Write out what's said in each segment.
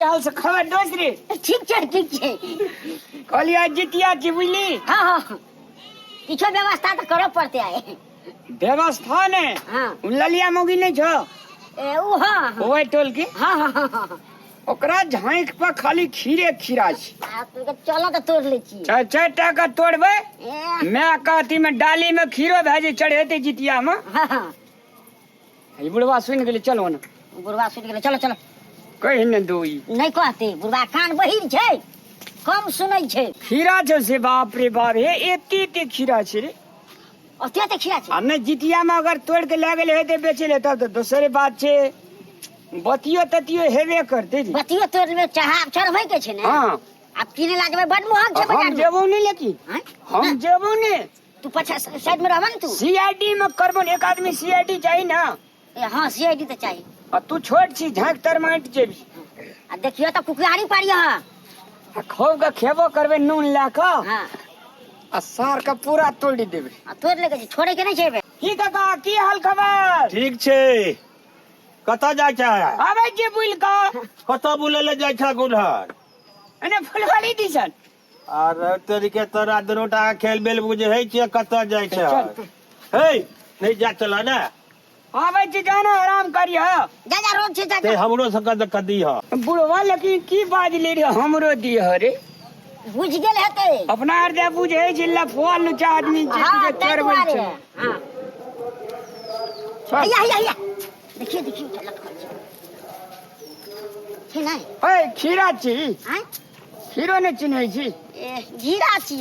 हाल से खबर दोस्त रे? ठीक छै, ठीक छै। कहलियै जितिया छी, बुझली? हँ हँ, किछो व्यवस्था तऽ करऽ पड़तै आइ। व्यवस्था ने। हाँ। उ ललिया मौगी नहि छौ? ए ओ, हँ हँ। ओहि टोल के। हँ हँ हँ हँ। ओकरा झाँकि पर खाली खीरे खीरा छै। आ तू चल तऽ तोड़ लै छी। चारि चारि टा के तोड़बै। ए। माय के अथी में डाली में खीरो भए जे चढ़ेतै जितिया में। हँ हँ। ई बुढ़वा सुनि गेलै, चलो ने। बुढ़वा सुनि गेलै, चलो चलो। कहि ने दो ई। नहि कहते, बुढ़वा कान बहिर छै, कम सुनै छै। खीरा छै से, बाप रे बाप, हे एते एते खीरा छै रे। ओते एते खीरा छै। आ नहि जितिया में अगर तोड़ के लए गेलै हेतै बेचै ले तब तऽ दोसरे बात छै, बतियो ततियो हेबे करतै रे। बतियो तोड़ लेबै, चढ़ा चढ़बै के छै ने। हँ। आब किने ला जेबै, बड महग छै हम बाजार में। जेबो नहि, लेकिन आँय? हम जेबो नहि। तू पछा साइड में रहबा ने तू। सीआईडी में करबो ने, एक आदमी सीआईडी चाही ना। ए हाँ, सीआईडी तऽ चाही। आ तू छोट छी, झाँक तर माटि जेबी। आ देखियो तऽ कुकरारी पारी अहाँ। आ खूब के खेबो करबे नून लए कऽ। हाँ। आ सार के पूरा तोड़ि देबे। आ तोड़ लेके छै, छोड़े के नहि छै एबे। की काका, की हाल खबर? ठीक छै। कतऽ जाइ छै? आबै छी बुलि कऽ। कतऽ बुलै लए जाइ छै गुनहर? एने फुलवारी दिसन। आर तरीके तोरा दुनू टा खेल बेल बुझै छियै, कतऽ जाइ छै? हे, नहि जा, चल ने। आबै छी, जाना आराम करिह। जा जा, रोड छै, जा। ते जा। हमरो सबके तऽ कदी ह। बुढ़वा लेकिन की बाजले रे, हमरो दिह रे। बुझि गेल हेतै। अपना आर जे बुझै छै लफुआ लुचा आदमी छै। हाँ, जे ताहि चोरबै दुआरे। छै। हाँ। चल। हैया हैया हैया, देखियो देखियो, लटकल छै, छै नहि? ए खीरा छी। आँय? खीरो नहि चिन्है छी? ए, घीरा छी।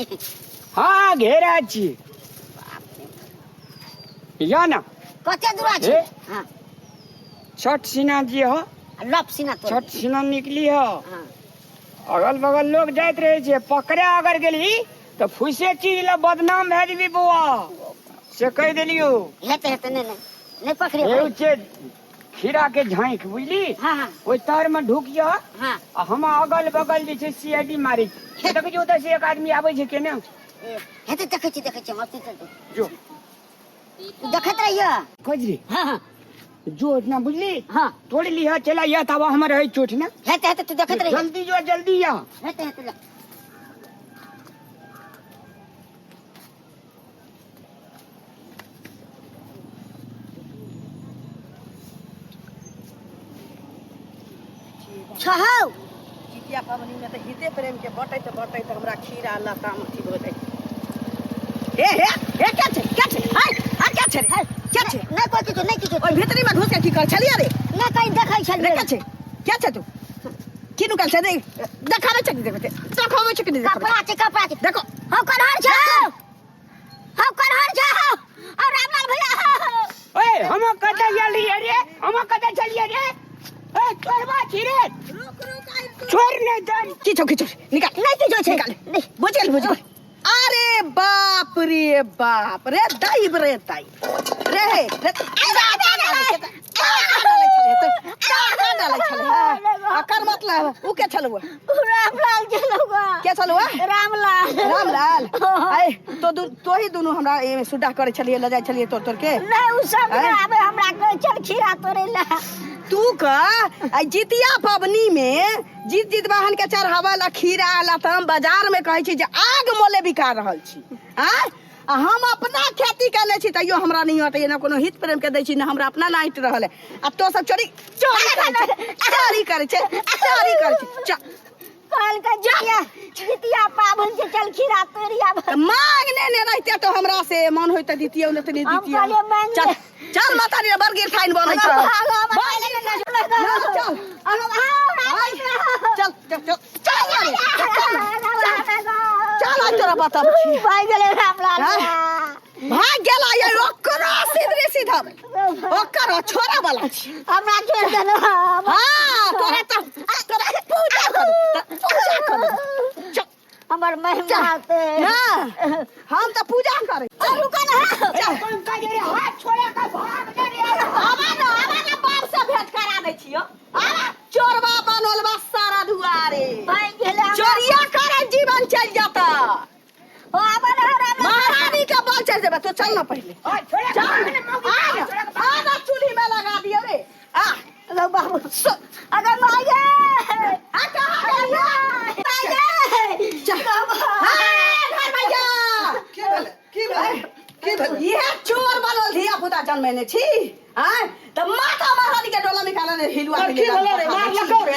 हाँ, घेरा छी या ना। कते दूरा छै? ए? हाँ। छठ सिन्हा जी हो। लप सीना तोड़। छठ सिन्हा निकली हो। हाँ। अगल बगल लोग जाइत रहे छै, पकड़े अगर गेली तऽ फूसे चीज ला बदनाम भए जेबी बौआ, से कहि देलियौ। हेतै हेतै, नहि नहि नहि पकड़े। एगो छै खीरा के झाँकि, बुझली? हाँ हाँ। ओहि तर में ढुक जा। हाँ। आ हम अगल बगल जे छै सीआईडी मारै छी, देखै छी ओतऽ से एक आदमी आबै छै केने। ए, हेतै, देखै छी देखै छी, मस्ती चलतै। जो। देखैत रहियो। कजरी। हाँ हाँ। जो इतना, बुझली? हाँ। तोड़ लिह, चला यह तब हमर है चोट ने। हेतै हेतै, तू देखैत रहियो। जल्दी जो, जल्दी या। हेतै हेतै, ले। छहौ। जितिया पबनीमे तऽ हिते प्रेमके बटैत बटैत हमरा खीरा लताम अथी भऽ जाइ। हे हे हे, क्या छै, क्या छै? हाय हाय, क्या छै रे, क्या छै? नहि कोइ किछो नहि, किछो। ओहि भीतरीमे घुस के की करै छलियै रे? नहि, कहीं देखै रे। छलियै। क्या छै, क्या छै? तू की नुकल छै रे? देखाबै छै कि देखबै छै? देखाबै छै कि नहि देखाबै? कपड़ा छै, कपड़ा छै। देखो। हौ कन्हर छै, हौ कन्हर छै, हौ और रामलाल भैया। ओए, हम कतऽ गेल रहियै रे? हम कतऽ छलियै रे? ए चोरबा छी रे। रुक रुक, आइ चोर नहि दम। की छौ, की छौ? निकाल। नहि किछो छै। निकाल। नहि। बुझ गेल, बुझ गेल। अरे बाप रे बाप रे, दाई रे दाई रे, हे रे, डालै छलै। एकर मतलब उ के छलुआ? रामलाल छलुआ। के छलुआ? रामलाल। रामलाल। ऐ तो दु तोही दुनू हमरा एमे सुड्डा करै छलियै, लऽ जाइ छलियै तोड़ तोड़ के? नहि, उ सब आँय? आबे हमरा कहै चल खीरा तोड़ै ला। तू का आई जितिया पबनी में जीत जीत वाहन के चढ़ावल ला खीरा लताम बाजार में कहै छी जे आग मोले बिका रहल छी। आँय, आ हम अपना खेती केने छी तैयो हमरा नहि अटैया, ने कोनो हित प्रेम के दै छी, ने हमरा अपना नाटि रहल है। आ तो सब चोरी चोरी करै छै, चोरी करै छै, चोरी करै छै। चल। कहलकै जितिया जितिया पाबनि छै, चल खीरा तोड़ि आब। तऽ मांग ने ने रहते तो हमरा से मन होइत तऽ दितियौ, ने तऽ नहि हम दितियौ। कहलियै मांग चल ले। चल, माता रे, बड़ गिर फाइन बनै छै। चल। चल चल चल चल रे, चल चल, आइ तोरा बताबै छी। भाग गेलै रामलाल। आँय? भाग गेला ये, ओकरो सीधे सीधा ओकर छोड़ा वाला छी। हमरा छोड़ देलो। हाँ, तोरा तऽ तोरा पूजा कर, पूजा कर, चल। हमर महिमा से ना, हम तऽ पूजा करै। रुका ना। चल। पंकज रे, हाथ छोड़ा के भाग दे रे। आबा ना, आबा ना, बाप से भेंट करा दै छियो। आबा, चोरबा बनल बा सारा दुआरे। भाग गेलै हमरा। चोरिया करे जीवन चल जाता। ओ आबा ना रामलाल। महारानी के बल चल जेबे तो। चल ना पहिले। ओए, छोड़ा के चल। भाग ने मौगी, आ ना, छोड़ा के भाग। आ ना, चूल्ही में लगा दियो रे। आ लो बाबू, अगर माये। जनमेने छी आय त माता महारानी के डोला निकाला ने हिलुआ की भेलो रे मार लकौ रे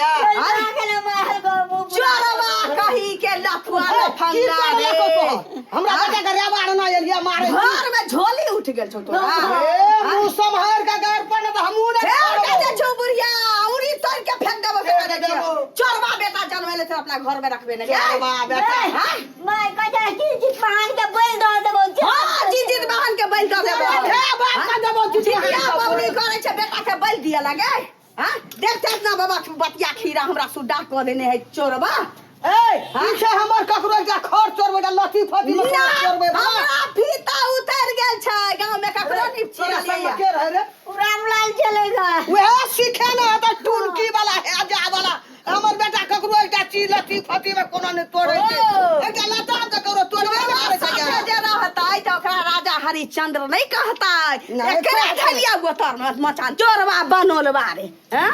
चोरवा कही के लफुआ की लफंगा कर रे लकौ तोहर? हमरा बच्चा के रेवा आना एलिया मारे घर में झोली उठ गेल छौ तोरा ए मुंह सम्हार के गार पर न त हमहू ने फेर के दे छौ बुढ़िया उरी तोड़ के फेंक देबो फेंक के दे देबो। चोरवा बेटा जनमेले छै अपना घर में रखबे ने चोरवा बेटा। हाँ मैं कहे की जीत बहान के बोल दो देबो हाँ जी जीत बहन के बैल दऽ देबो हे बाप का देबो जितिया जितिया पबनी करै छै बेटा के बैल दिया लगे हाँ देखते इतना बाबा बतिया खीरा हमरा सुड्डा कऽ देने है चोरबा ए पीछे हमर ककरो एकटा खर चोरबै एकटा लत्ती फत्ती में ना, खर चोरबै बा हमरा फीता उतर गेल छै गांव में ककरो नहीं तोरा संग छिड़लियै के रहे रे रामलाल चलेगा वएह सीखे ने तऽ टुनकी वाला है जा वाला हमर बेटा ककरो एकटा चीज लत्ती फत्ती में कोनो नहि तोड़ै छै ओ। एकटा लत्ता तऽ ककरो तोड़बे नहि करै छै साथे जे रहतै तऽ ओकरा राजा हरिश्चंद्र नहि कहतै नहि एकरे कहतै। धलिया गोतर मचान चोरबा बनोलबा रे हैं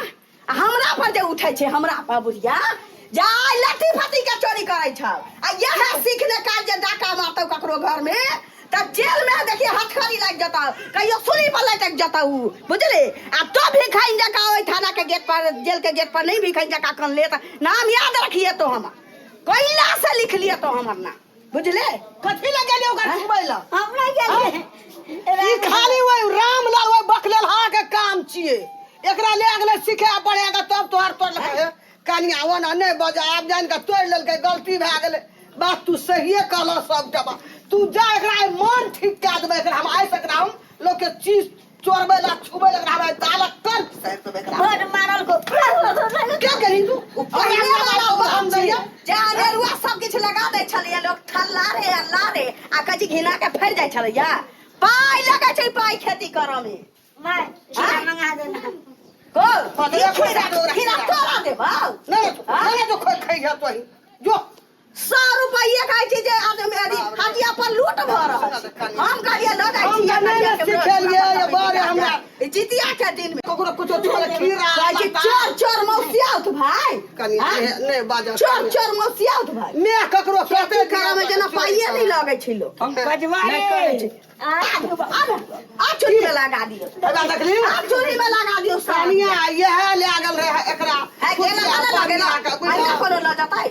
आ हमरा पर जे उठै छै हमरा पर बुढ़िया जा लत्ती फत्ती के चोरी करै छौ आ इएह सीखने काल जे डाका मारतौ ककरो घर में तऽ जेल में देखिए हथकड़ी लागि जेतौ कहियो सूली पर लटक जेतौ उ बुझली आ तो भिखाइन जकाँ ओहि थाना के गेट पर जेल के गेट पर नहीं भिखाइन जकाँ कन ले तऽ नाम याद रखिए तो हमर कैला से लिख लिए तो हमर नाम बुझले कथी लए गेलियै ओकरा छुबै लए हम नहीं गेलियै ई खाली ओहि रामलाल ओहि बकलेलहा के काम छियै एकरा ले गेलै सीखे आ पढ़े के तब तोहर तोड़ लेलकै कनिया ओना नहि बजा आब जानि कऽ तोड़ि लेलकै गलती भए गेलै बात तू सहिए कहलह सबटा बात तू जा एकरा आइ मन ठीक कए देबै एकरा हम आइ से एकरा हम लोक के चीज चोरबै लए छुबै लए एकरा हम आइ दालक कर सैर देबै एकरा बड मारल को क्या करी तू पहिले वाला हम दैया जे अनेरुआ सब किछु लगा दै छलैया लोक थल्ला रे अल्ला रे आ कहै छै घिना के फड़ि जाइ छलैया पाइ लगै छै पाइ खेती करऽ मे माय खीरा मंगा देना को हाँ, तऽ एक खीरा पैसा खीरा तोरा देबौ नहि नहि तो खैहे तोही जो सौ रुपैआ कहै छी जे आदमी अथी हटिया पर लूट भऽ रहल छै हम कहलियै लऽ जाइ हम छी तऽ नहि ने सिखेलियै, ये बारे हमरा। जितिया के दिन में ककरो कुछो छोड़ खीरा कहै छी चोर चोर मौसियाउत भाई कनि हाँ? नहि बाजऽ चोर चोर मौसियाउत भाई मैं ककरो खेती करऽ में जेना पाइए नहि लगै छै लोक हम बजवा नहि करै रे छै आ चूड़ी में लगा दियौ एकरा देखली आ चूड़ी में लगा दियौ सारा। कनिया इएह लए गेल रहे एकरा है गेला ना लगेला अहिना कोनो लऽ जतै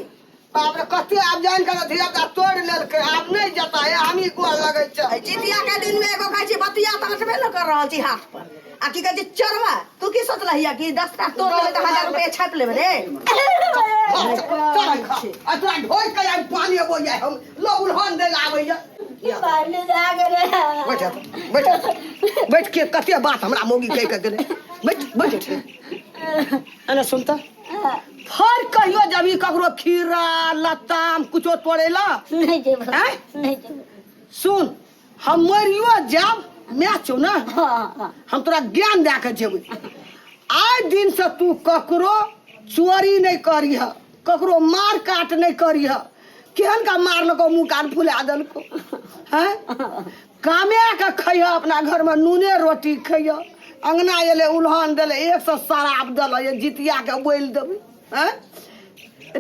बाप रे कते आब जानि कऽ धिया पुता तोड़ि लेलकै आब नहि जेता हे हमही गोर लगै छै एहि जितिया के दिन में एगो कहै छै बतिया तऽ अटबे न कर रहल छी हाथ पर आ की कहै छै चोरवा तू की सोचलही कि 10 टा तोड़ लेबै तऽ 1000 रुपया छापि लेबै रे चल खा। आ तोरा ढोइ के आइ पानी अबो जाय हम लो उल्हन दै लए आबैया पानी जा रे बैठ जा, बैठ बैठ के कते बात हमरा मौगी कहि के गेलै बैठ बैठ एने सुन तऽ फर कहियो जबी ककरो खीरा लताम कुछो तोड़ेला नहीं जेबो आँय? नहीं जेबो सुन हम मरियो जाब मैं छौ ना हाँ हाँ हम तोरा ज्ञान दए के जेबै आइ दिन से तू ककरो चोरी नहि करिह ककरो मार काट नहि करिह केहन का मारलको मुँह कान फुला देलको हैं कामे के खैह अपना घर में नूने रोटी खैह अंगना एलै उल्हन देलै एक सौ शराब देलै ये जितिया के बोलि देबै हैं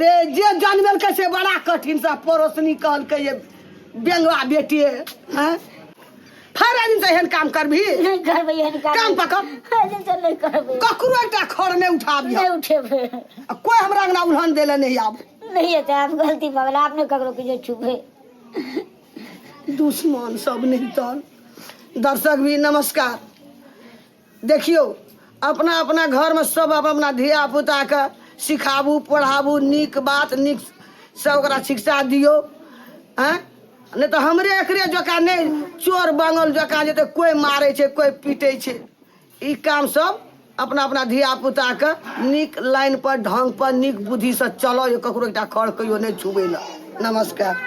रे जे जनमेलकै से बड़ा कठिन से पड़ोसनी कहलकै ये बेंगवा बेटी हैं फेर दिन से एहन काम करबही नहीं करबै एहन काम काम पकड़। एहन से नहीं करबै ककरो एकटा खर नहि उठाबिह नहीं उठेबै आ कोई हमरा अंगना उल्हन देले नहीं आब नहीं हेतै आब गलती भऽ गेल आब नहि ककरो किछो छुबै दुश्मन सब नहीं तन दर्शक भी नमस्कार देखियौ अपना अपना घरमे सब अपन अपना धिया पुताके सिखाबू पढ़ाबू नीक बात नीक से ओकरा शिक्षा दियौ आँय नहि तऽ हमरे एकरे जकाँ नहि चोर बांगल जकाँ जे तऽ कोइ मारै छै कोइ पीटै छै ई काम सब अपना अपना धिया पुताके नीक लाइन पर ढंग पर नीक बुद्धिसँ चलऽ जे ककरो एकटा खर कहियो नहि छुबै लए नमस्कार।